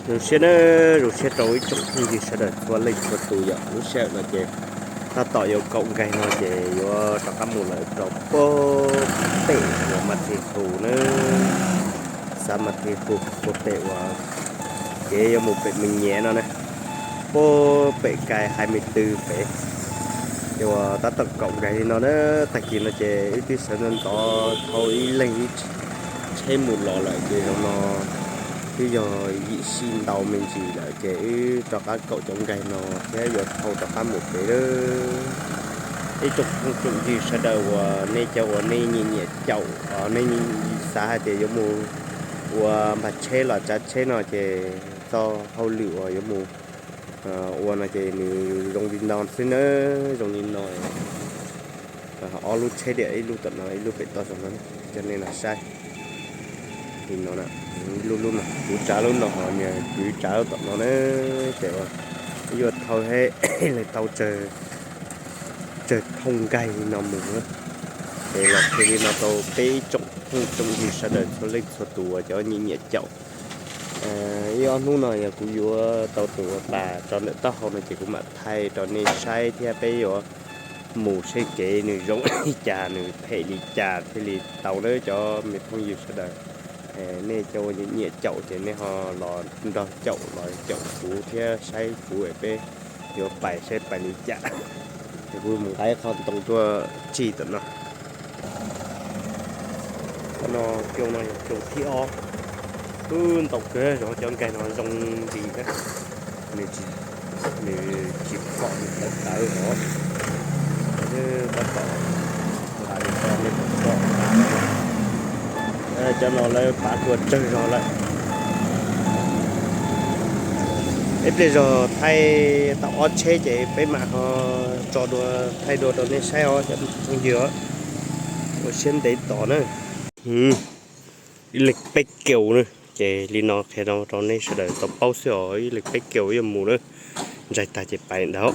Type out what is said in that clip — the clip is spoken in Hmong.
Zoo siab na, zoo siab rau ib tsoom phooj ywg sawv daws txhua leej txhua tus yom. Lub sij hawm no ces tab tom yuav kaum nkaig no ces yuav rov qab mus lawm rau puag pem uas Mas Thij Hu na, xav Mas Thij Hu puag pem uas kev yuav mus pem Mes Nyiav no na, puag pem kais hai mươi tư pem. Ces uas tab tom kaum nkaig li no na, tag kis no ces wb twb sawv ntxov ntxov thau ib leeg ib tsheb mus los lawm ces zaum no twb yog yim sij ntau me ntsis lawm ces wb rov qab kaum cov nkaig no thiab yuav thau rov qab mus pem lawm. Ib tsoom phooj tsoom ywg sawv daws uas nej cov uas nej nyiam nyiam caum, nej xav hais tias yuav mus ua npag tsheb los tsav tsheb no ces txoj hauj lwm uas yuav mus ua no ces nws zoo li no xwb na, zoo li no. Ob lub tsheb diam, ib lub tom no ib lub pem toj zog no, coj nej los saib li no. Ib lub lub no kuv tsav lub no ho niag kwv tsav lub tom no na, ces yuav thau he, lawv tau tsawg thooj nkaig li no mus na. Ces los qhia li no rau peb ib tsoom phooj tsoom ywg sawv daws txhua leej txhua tus uas cov nyiam nyiam caum. Ib ob hnub no yog kuv yuav tau tus uas pas tso ntawm taub hau no ces kuv mam thaij rau nej saib thiab peb yuav mus seb kev nws zoo li cas nws phem li cas thiaj li tau na cov me phooj ywg sawv daws. Nej cov uas nyiam caum ces nej ho los nrog caum los caum kuv thiab saib kuv es peb yuav pais saib pais li cas. Es kuv mus nqa ib qho ntoo tuaj tsig tom no. Qhov no coo no yog coo thib ob. Wb ntau kawg zog cov nkaig no zoo nti na, nws tsis pom nws tawv tawv os. Tab tom nqa li ko nej pom tso. Cov no lawv pav tua tsawg zog lawm. Ib pliag zog thaij tau ob tsheb ces peb mam ho tso dua thaij dua rau nej saib os cov phooj ywg. Ua siab ntev tos na. Ib leeg peb kiaus na, ces li no qhia rau nej sawv daws tau paub xwb os, ib leeg peb kiaus yuav mus na, ntsaig tag ces pais ntag.